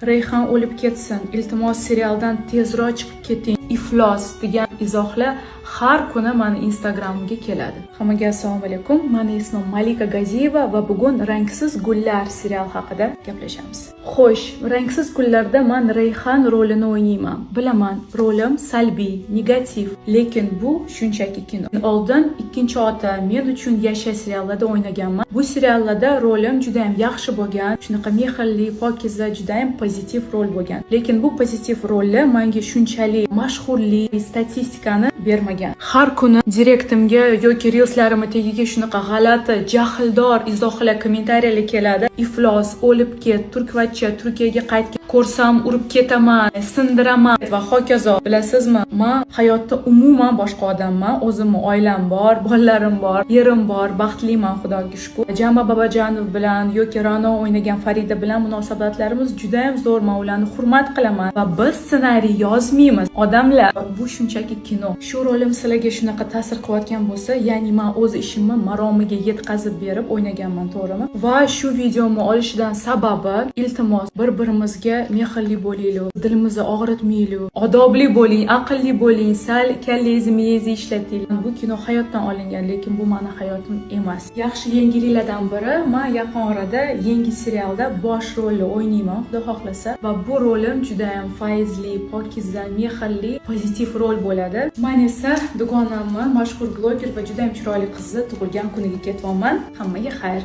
"Rayhon o'lib ketsin, iltimos, serialdan tezroq chiqib keting, iflos" degan izohlar har kuni mani Instagramimga keladi. Hammaga assalomu alaykum. Mani ismim Malika Gaziyeva va bugun "Rangsiz gullar" serial haqida gaplashamiz. Xo'sh, "Rangsiz gullarda" man Rayhon rolini o'ynayman. Bilaman, rolim salbiy, negativ, lekin bu shunchaki kino. Oldin "Ikkinchi ota", "Men uchun yasha" seriallarda o'ynaganman. Bu seriallarda rolim juda ham yaxshi bo'lgan, shunaqa mehrli, pokiza, juda ham pozitiv rol bo'lgan. Lekin bu pozitiv rolli menga shunchalik mashhurlik, statistikani bermagan. Har kuni direktimga yoki reelslarimni tagiga shunaqa g'alati, jahldor izohlar, kommentariyalar keladi. "Iflos, o'lib ket, turkvachcha, Turkiyaga qaytgan, ko'rsam urib ketaman, sindiraman" va hokazo. Bilasizmi, man hayotda umuman boshqa odamman. O'zimni oilam bor, bolalarim bor, yerim bor, baxtliman, Xudoga shukur. Jama Babajanov bilan yoki Ra'no o'ynagan Farida bilan munosabatlarimiz juda ham zo'r. Man ularni hurmat qilaman va biz ssenariy yozmaymiz. Odamlar, bu shunchaki kino. Shu rolim sizlarga shunaqa ta'sir qilayotgan bo'lsa, ya'ni man o'z ishimni maromiga yetkazib berib o'ynaganman, to'g'rimi? Va shu videomni olishidan sababi, iltimos, bir-birimizga mehrli bo'laylik, dilimizni og'ritmaylik, odobli bo'ling, aqlli bo'ling, sal kallangizni, miyangizni ishlating. Bu kino hayotdan olingan, lekin bu mani hayotim emas. Yaxshi yangiliklardan biri, man yaqin orada yangi serialda bosh rolni o'ynayman, Xudo xohlasa, va bu rolim juda ham fayzli, pokiza, mehrli, pozitiv rol bo'ladi. Man esa dugonamni, mashhur bloger va juda ham chiroyli qizni tug'ilgan kuniga ketyapman. Hammaga xayr.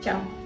Ciao.